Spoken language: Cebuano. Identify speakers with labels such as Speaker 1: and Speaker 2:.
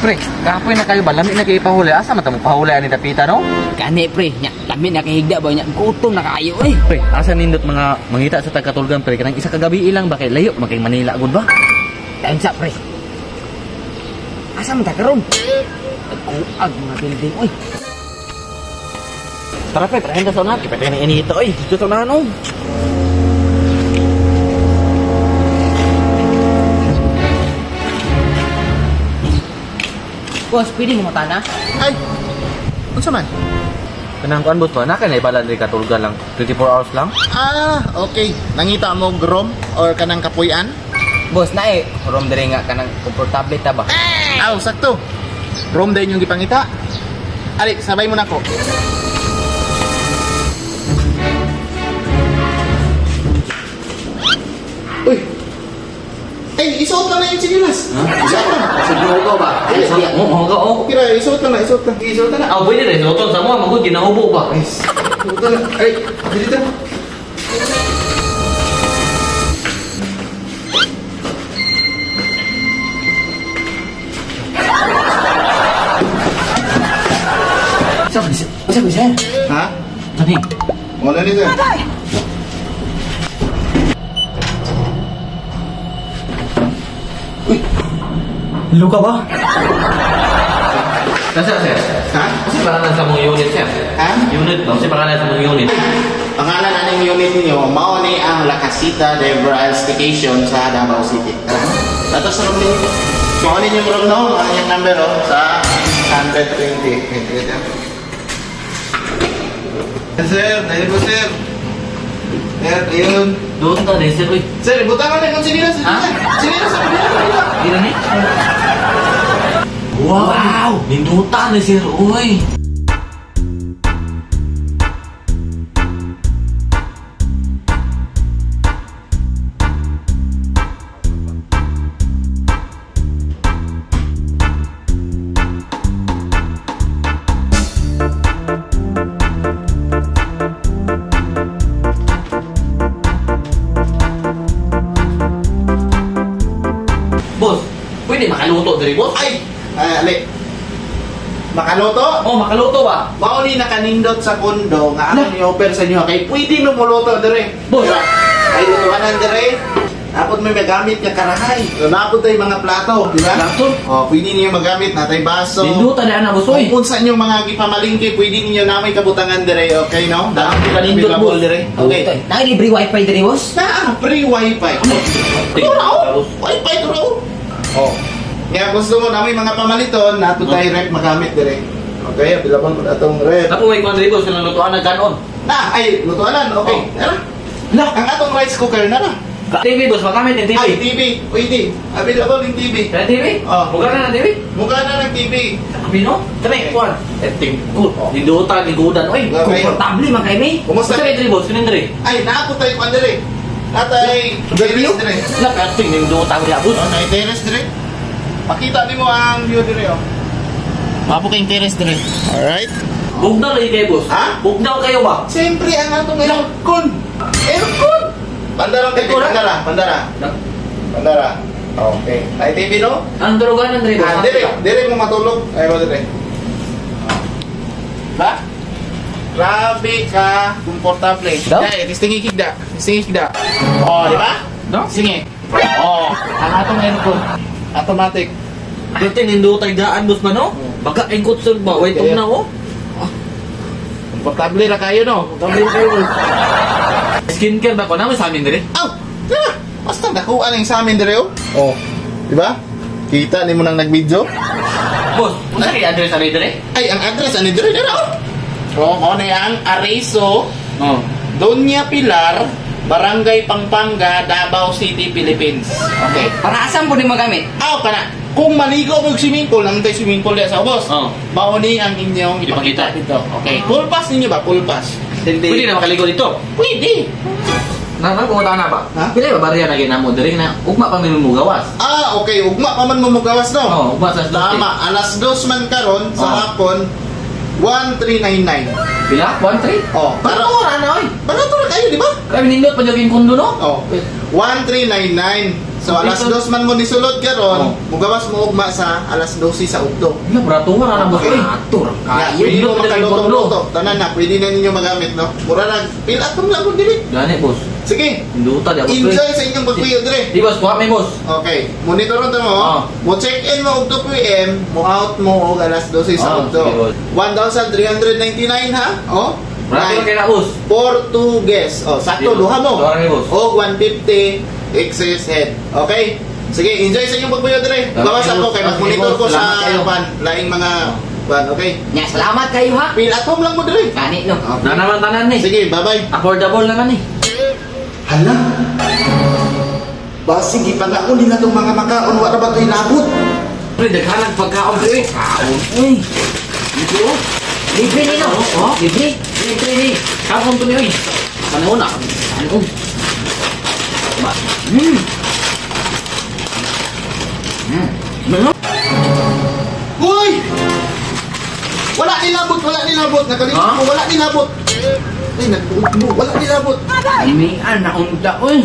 Speaker 1: Pre, kapoy na kayo ba? Lami na kayo pahuli. Asa man ta mo pahuli ani dapita, no?
Speaker 2: Kani pre, nya lami na kay higda ba nya gutom na kaayo eh.
Speaker 1: Pre, asa nindot mga mangita sa tagatulgan pre kanang isa ka gabi ilang ba kay layo man kay Manila gud ba?
Speaker 2: Taunsa pre. Asa man ta karon? Nagkuag mga building oy.
Speaker 1: Tara pre, prahen ta sa unahan. Kay patay na inita oy. Dito sa unahan oh.
Speaker 2: Boss, pwede mo matana?
Speaker 3: Ay! Unsa man?
Speaker 1: Kanang kuan boss ba? Naka na ibala diri katulgan lang. 24 hours lang.
Speaker 3: Ah, okay. Nangita mo og room or kanang kapuy-an?
Speaker 2: Boss, nae room diri nga kanang komportable ta ba?
Speaker 3: Aw, sakto. Room din yung gipangita. Ali, sabay mo na ko. Uy. Ay, isuot lang na yung sinilas.
Speaker 1: Ha?
Speaker 3: Isuot lang.
Speaker 1: Siguro ko ba?
Speaker 3: Ay,
Speaker 1: Oo, oo.
Speaker 3: Okay ra, isuot lang na, isuot lang. Isuot na.
Speaker 1: Ah, pwede rin. Isuoton sa mo, magud ginahubo ba?
Speaker 3: Nice. Isuot na. Ay, dito.
Speaker 2: Unsa ba sir?
Speaker 3: Ha?
Speaker 1: Sani?
Speaker 3: Wala ni sir.
Speaker 1: Uy. Luka ba? Nasa sir?
Speaker 3: Ha?
Speaker 1: Kasi pangalan sa mong unit sir?
Speaker 3: Ha?
Speaker 1: Unit ba? Kasi pangalan sa mong unit?
Speaker 3: Pangalan aning unit ninyo, mao ni ang La Casita de Bral Staycation sa Davao City. Tara. Ato sa room ninyo. Mao ni yung room no, ang inyong number oh, sa 120. Wait, ah. Sir, dahil po sir. Sir, ayun.
Speaker 1: Doon ta din sir, uy.
Speaker 3: Sir, butangan na kung sinilas.
Speaker 1: Ha?
Speaker 3: Sinilas sa kanila.
Speaker 1: Di na ni? Wow! Ninduta ni sir, uy. Boss, pwede makaluto diri, boss?
Speaker 3: Ay! Ali. Makaluto?
Speaker 1: Oh, makaluto ba?
Speaker 3: Mao ni nakanindot sa kondo nga akong i-offer sa inyo kay pwede mo muluto dire.
Speaker 1: Boss.
Speaker 3: Diba? Ay lutuanan dire. Napod may magamit nga karahay. Napod tay mga plato, di ba?
Speaker 1: Plato?
Speaker 3: Oh, pwede niyo magamit natay baso.
Speaker 1: Ninduta na ana, boss, uy.
Speaker 3: Kung unsa inyong mga gipamalingke, pwede ninyo namay kabutangan dire, okay no? Dami
Speaker 1: Kanindot, boss.
Speaker 3: Dire. Okay.
Speaker 2: Naa libre wifi diri boss?
Speaker 3: Na free wifi. Ito ra oh. Wifi to ra oh. Oh. Kaya gusto mo na may mga pamaliton, nato tayo rep magamit dire. Okay, available po atong rep.
Speaker 1: Napo may kuan diri, boss, kanang lutuan na kanon.
Speaker 3: Na, ay, lutuanan, okay.
Speaker 1: Oh.
Speaker 3: Tara. La, ang atong rice cooker na na.
Speaker 1: TV, boss, magamit yung TV.
Speaker 3: Ay, TV, pwede. Available yung TV.
Speaker 1: Kaya TV?
Speaker 3: Oh.
Speaker 1: Mukha na ng TV?
Speaker 3: Mukha na ng TV.
Speaker 1: Sabi no? Kami, kuan. Eh, tingkod. Ninduta, ligudan. Uy,
Speaker 3: Okay.
Speaker 2: Komportable man kay mi.
Speaker 3: Kumusta?
Speaker 1: Sa diri, boss, kinin diri.
Speaker 3: Ay, naako tayo kuan dire. Natay, terrace dire.
Speaker 1: La, kating ninduta ko diha, boss.
Speaker 3: Oh, nay terrace dire. Pakita nimo ang view dire oh. Mapo kayong terrace dire. Alright.
Speaker 1: Bugnaw lagi kayo, boss.
Speaker 3: Ha?
Speaker 1: Bugnaw kayo ba?
Speaker 3: Siyempre ang atong aircon. Aircon. Bandara kay
Speaker 1: Aircon,
Speaker 3: bandara, bandara. Bandara. Okay. Ay TV no?
Speaker 1: Ang tulugan ng diri, boss.
Speaker 3: Ah, dire, dire mo matulog. Ay ba dire. Ba? Grabe ka, komportable.
Speaker 1: Daw?
Speaker 3: Dai, tistingi kigda. Tistingi kigda. Oh, di ba?
Speaker 1: No?
Speaker 3: Sige. Oh, ang atong aircon. Automatic.
Speaker 1: Dito nindutay daan, boss ba no? Baka ingkot sir ba? Wait,
Speaker 3: Okay.
Speaker 1: na oh.
Speaker 3: Komportable ra kayo no.
Speaker 1: Komportable kayo, boss. Skincare ba ko naman sa amin diri?
Speaker 3: Aw, tara. Basta dakuan ang sa amin dire oh. Oh. Di ba? Kita nimo nang nag-video?
Speaker 1: Boss, unsa kay address ani diri?
Speaker 3: Ay, ang address ani dire dire oh. Oh, mo ni ang Areso,
Speaker 1: Oh.
Speaker 3: Doña Pilar, Barangay Pampanga, Davao City, Philippines. Okay.
Speaker 2: Para asan po ni magamit?
Speaker 3: Aw, kana. Kung maligo mo og swimming pool, naman tayo swimming pool diya sa ubos.
Speaker 1: Oh.
Speaker 3: Mao ni ang inyong
Speaker 1: Ipakita.
Speaker 3: ipakita dito. Okay. Full pass ninyo ba? Full pass.
Speaker 1: Pwede na makaligo dito.
Speaker 3: Pwede.
Speaker 1: Na na pumunta na ba?
Speaker 3: Ha?
Speaker 1: Pila ba barya na ginamo diri na ugma pa mi mugawas.
Speaker 3: Ah, okay. Ugma pa man mo mugawas no.
Speaker 1: Oh, ugma sa alas
Speaker 3: Tama. Alas 2 man karon sa
Speaker 1: Oh.
Speaker 3: hapon 1399.
Speaker 1: Pila? 1 3?
Speaker 3: Oh,
Speaker 1: Para ora na oy.
Speaker 3: Barato ra kayo, di ba?
Speaker 1: Kaya nindot pa jud yung kondo no?
Speaker 3: Oh. 1399. So alas 2 man mo nisulod karon, mugawas mo ugma sa alas 12 sa ugto.
Speaker 1: Wala, brato nga na, boss.
Speaker 3: Okay.
Speaker 1: Uy.
Speaker 2: Ato ra
Speaker 3: Ya,
Speaker 2: kayo.
Speaker 3: pwede mo
Speaker 1: Indot na
Speaker 3: makalutong-luto. Tanan na, pwede na ninyo magamit, no? Mura na, pila atong lang diri.
Speaker 1: Gani, boss.
Speaker 3: Sige,
Speaker 1: Induta di, boss. Uy.
Speaker 3: enjoy sa inyong pagpuyo dire.
Speaker 1: Di, boss, kuha may boss.
Speaker 3: Okay, monitor ta mo.
Speaker 1: Ah.
Speaker 3: Mo check in mo og 2 PM, mo out mo og alas 12 sa
Speaker 1: Ah,
Speaker 3: ugto.
Speaker 1: sige, boss.
Speaker 3: 1,399 ha? Oh.
Speaker 1: Brato
Speaker 3: Nine.
Speaker 1: ra kay na, boss.
Speaker 3: 4 2 guests. Oh, sakto
Speaker 1: Di, boss.
Speaker 3: duha mo.
Speaker 1: Duha ni, boss.
Speaker 3: Og 150 excess head. Okay? Sige, enjoy sa inyong pagpuyo dire.
Speaker 1: Salamat
Speaker 3: Gawas
Speaker 1: kayo,
Speaker 3: ako
Speaker 1: boss.
Speaker 3: kay
Speaker 1: Salamat
Speaker 3: mag-monitor
Speaker 1: kayo,
Speaker 3: ko sa
Speaker 1: salamat kayo.
Speaker 3: pan, laing mga pan, okay?
Speaker 2: Nya, salamat kayo ha.
Speaker 3: Feel at home lang mo dire.
Speaker 2: Gani no.
Speaker 3: Okay.
Speaker 1: Na naman tanan ni.
Speaker 3: Sige, bye-bye.
Speaker 1: Affordable naman eh.
Speaker 3: Hala. Basig ipangakon nila tong mga makaon wa ra ba to'y labot?
Speaker 1: Pre, daghanag pagkaon pre.
Speaker 2: Kaon.
Speaker 1: Uy. Dito. Oh.
Speaker 2: Libre ni no.
Speaker 1: Oh, oh.
Speaker 2: Libre.
Speaker 1: Libre ni. Kaon to ni oy. Panahon na. Ano? Ba. Ano?
Speaker 3: Uy! Wala nilabot, wala nilabot. Nakalimot
Speaker 1: Ha?
Speaker 3: ko, wala nilabot. Ay, nagtuod mo, wala nilabot.
Speaker 2: Inian na unta oy.